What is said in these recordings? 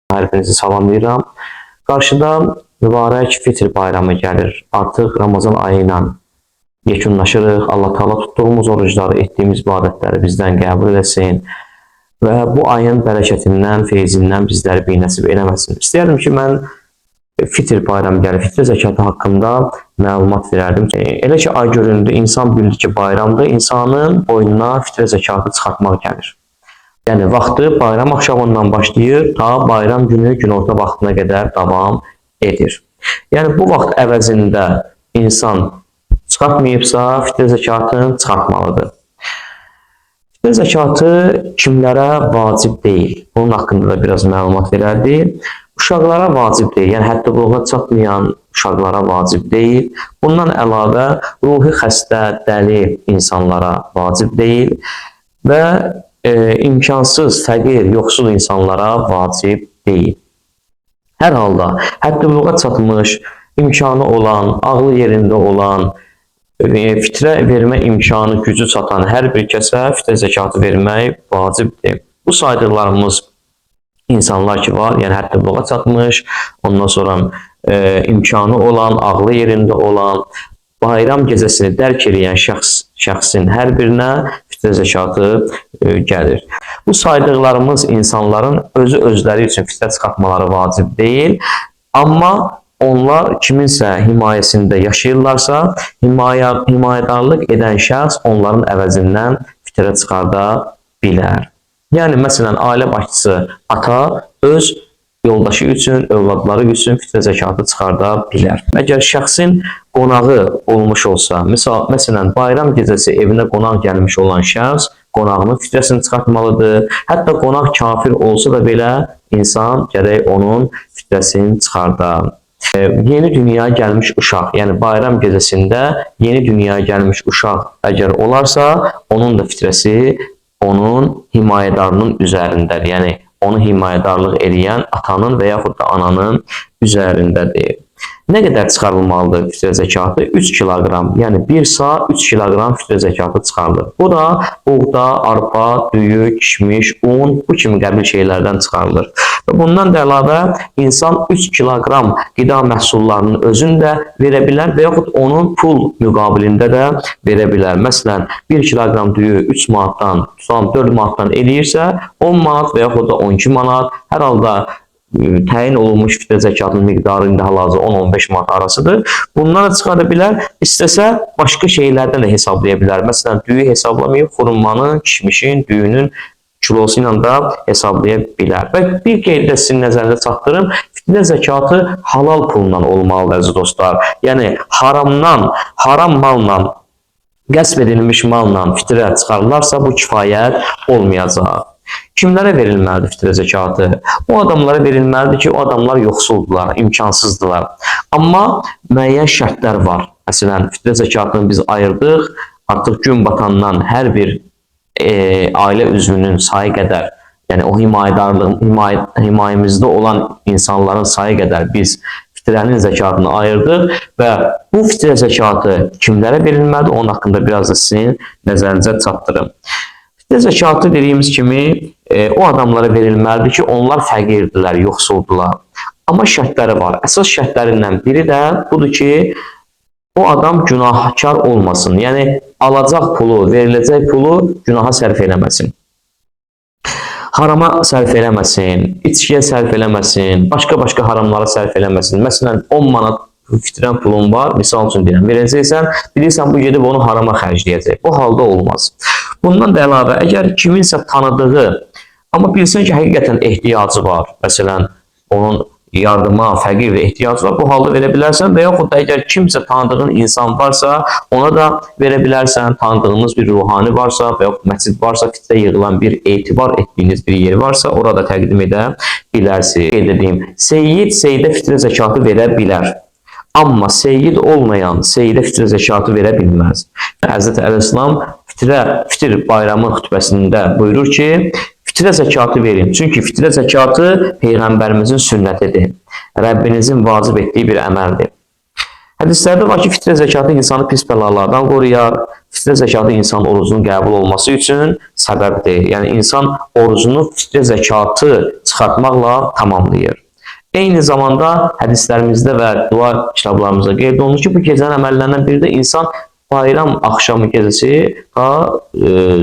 Hər birinizi salamlayıram. Qarşıda mübarək Fitr bayramı gəlir. Artıq Ramazan ayı ilə yekunlaşırıq. Allah Taala tutduğumuz orucları, etdiyimiz ibadətləri bizdən qəbul eləsin və bu ayın bərəkətindən, feyzindən bizləri binəsib eləməsin. İstəyərdim ki, mən Fitr bayramı gəlir, fitrə zəkatı haqqında məlumat verərdim. Elə ki, ay göründü, insan bildi ki, bayramdır, insanın boynuna fitrə zəkatı çıxartmaq gəlir. Yəni vaxtı bayram axşamından başlayır, ta bayram günü günorta vaxtına qədər davam edir. Yəni bu vaxt əvəzində insan çıxartmayıbsa, fitrə zəkatını çıxartmalıdır. Fitrə zəkatı kimlərə vacib deyil? Bunun haqqında da biraz məlumat verərdi. Uşaqlara vacib deyil, yəni hətta buluğa çatmayan uşaqlara vacib deyil. Bundan əlavə ruhi xəstə, dəli insanlara vacib deyil və imkansız, fəqir, yoxsul insanlara vacib deyil. Hər halda həddi buluğa çatmış, imkanı olan, ağlı yerində olan, fitrə vermə imkanı, gücü çatan hər bir kəsə fitrə zəkatı vermək vacibdir. Bu saydıqlarımız insanlar ki var, yəni həddi buluğa çatmış, ondan sonra imkanı olan, ağlı yerində olan, bayram gecəsini dərk eləyən şəxsin hər birinə fitrə zəkatı gəlir. Bu saydıqlarımız insanların özü özləri üçün fitrə çıxartmaları vacib deyil, amma onlar kiminsə himayəsində yaşayırlarsa, himayədarlıq edən şəxs onların əvəzindən fitrə çıxarda bilər. Yəni, məsələn, ailə başçısı ata öz yoldaşı üçün, övladları üçün fitrə zəkatı çıxarda bilər. Əgər şəxsin qonağı olmuş olsa, məsələn, bayram gecəsi evinə qonaq gəlmiş olan şəxs qonağının fitrəsini çıxartmalıdır. Hətta qonaq kafir olsa da belə insan gərək onun fitrəsini çıxarda. Yeni dünyaya gəlmiş uşaq, yəni bayram gecəsində yeni dünyaya gəlmiş uşaq əgər olarsa, onun da fitrəsi onun himayədarının üzərindədir. Yəni, onu himayədarlıq eləyən atanın və yaxud da ananın üzərindədir. Nə qədər çıxarılmalıdır fitrə zəkatı? 3 kiloqram, yəni 1 sa 3 kiloqram fitrə zəkatı çıxarılır. Bu da buğda, arpa, düyü, kişmiş, un, bu kimi qəbil şeylərdən çıxarılır. Və bundan da əlavə insan 3 kiloqram qida məhsullarının özünü də verə bilər və yaxud onun pul müqabilində də verə bilər. Məsələn, 1 kiloqram düyü 3 manatdan, tutalım 4 manatdan eləyirsə, 10 manat və yaxud da 12 manat, hər halda təyin olunmuş fitrə zəkatının miqdarı indi hal-hazırda 10-15 manat arasıdır. Bundan da çıxara bilər, istəsə başqa şeylərdən də hesablaya bilər. Məsələn, düyü hesablamayıb, xurmanın, kişmişin, düyünün kilosu ilə də hesablaya bilər. Və bir qeyd də sizin nəzərinizə çatdırım, fitrə zəkatı halal pulla olmalıdır, əziz dostlar. Yəni, haramdan, haram malla, qəsb edilmiş malla fitrə çıxarılarsa, bu kifayət olmayacaq. Kimlərə verilməlidir fitrə zəkatı? O adamlara verilməlidir ki, o adamlar yoxsuldurlar, imkansızdılar. Amma müəyyən şərtlər var. Məsələn, fitrə zəkatını biz ayırdıq. Artıq gün batandan hər bir ailə üzvünün sayı qədər, yəni o himayəmizdə olan insanların sayı qədər biz fitrənin zəkatını ayırdıq və bu fitrə zəkatı kimlərə verilməlidir? Onun haqqında biraz da sizin nəzərinizə çatdırım. Fitrə zəkatı dediyimiz kimi o adamlara verilməlidir ki, onlar fəqirdirlər, yoxsuldular. Amma şərtləri var. Əsas şərtlərindən biri də budur ki, o adam günahkar olmasın. Yəni, alacaq pulu, veriləcək pulu günaha sərf eləməsin. Harama sərf eləməsin, içkiyə sərf eləməsin, başqa-başqa haramlara sərf eləməsin. Məsələn, 10 manat fitrən pulun var, misal üçün deyirəm, verəcəksən, bilirsən bu gedib onu harama xərcləyəcək. Bu halda olmaz. Bundan da əlavə, əgər kiminsə tanıdığı, amma bilsən ki, həqiqətən ehtiyacı var, məsələn, onun yardıma, fəqir ehtiyacı var, bu halda verə bilərsən və yaxud da əgər kimsə tanıdığın insan varsa, ona da verə bilərsən, tanıdığınız bir ruhani varsa və yaxud məscid varsa, fitrə yığılan bir etibar etdiyiniz bir yer varsa, orada təqdim edə bilərsiniz. Qeyd edeyim, seyyid seyyidə fitrə zəkatı verə bilər. Amma seyyid olmayan seyyidə fitrə zəkatı verə bilməz. Həzrəti Əleyhisselam fitr bayramı xütbəsində buyurur ki, fitrə zəkatı verin. Çünki fitrə zəkatı Peyğəmbərimizin sünnətidir. Rəbbinizin vacib etdiyi bir əməldir. Hədislərdə var ki, fitrə zəkatı insanı pis bəlalardan qoruyar. Fitrə zəkatı insan orucunun qəbul olması üçün səbəbdir. Yəni insan orucunu fitrə zəkatı çıxartmaqla tamamlayır. Eyni zamanda hədislərimizdə və dua kitablarımızda qeyd olunur ki, bu gecənin əməllərindən biri də insan bayram axşamı gecəsi ta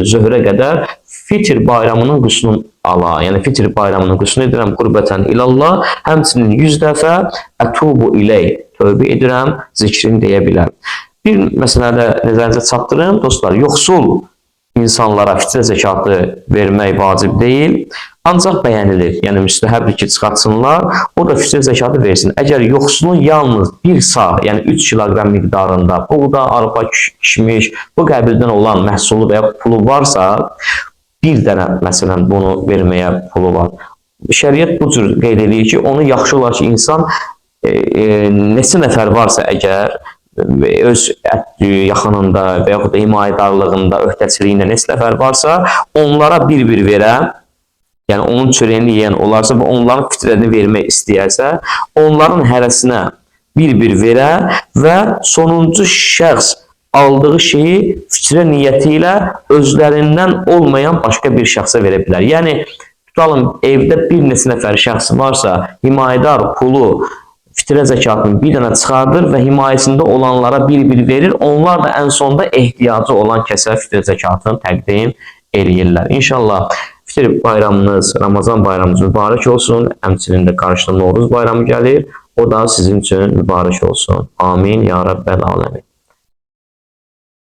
zöhrə qədər Fitr bayramının qüslünü ala. Yəni Fitr bayramının qüslünü edirəm qurbətən ilallah. Həmçinin 100 dəfə ətubu iley tövbə edirəm zikrini deyə bilər. Bir məsələdə nəzərinizə çatdırım dostlar, yoxsul insanlara fitrə zəkatı vermək vacib deyil. Ancaq bəyənilir. Yəni müstəhəbdir ki, çıxartsınlar, o da fitrə zəkatı versin. Əgər yoxsulun yalnız bir sağ, yəni 3 kiloqram miqdarında buğda, arpa, kişmiş, bu qəbildən olan məhsulu və ya pulu varsa, bir dənə məsələn bunu verməyə pulu var. Şəriət bu cür qeyd edir ki, onu yaxşı olar ki, insan neçə nəfər varsa əgər öz yaxınında və yaxud da himayədarlığında, öhdəçiliyində neçə nəfər varsa, onlara bir-bir verə, yəni onun çörəyini yeyən olarsa və onların fitrəni vermək istəyərsə, onların hərəsinə bir-bir verə və sonuncu şəxs aldığı şeyi fitrə niyyəti ilə özlərindən olmayan başqa bir şəxsə verə bilər. Yəni, tutalım, evdə bir neçə nəfər şəxs varsa, himayədar pulu fitrə zəkatını bir dənə çıxardır və himayəsində olanlara bir-bir verir. Onlar da ən sonda ehtiyacı olan kəsə fitrə zəkatını təqdim eləyirlər. İnşallah Fitr bayramınız, Ramazan bayramınız mübarək olsun. Həmçinin də qarşıda Novruz bayramı gəlir. O da sizin üçün mübarək olsun. Amin ya Rəbbəl aləmin.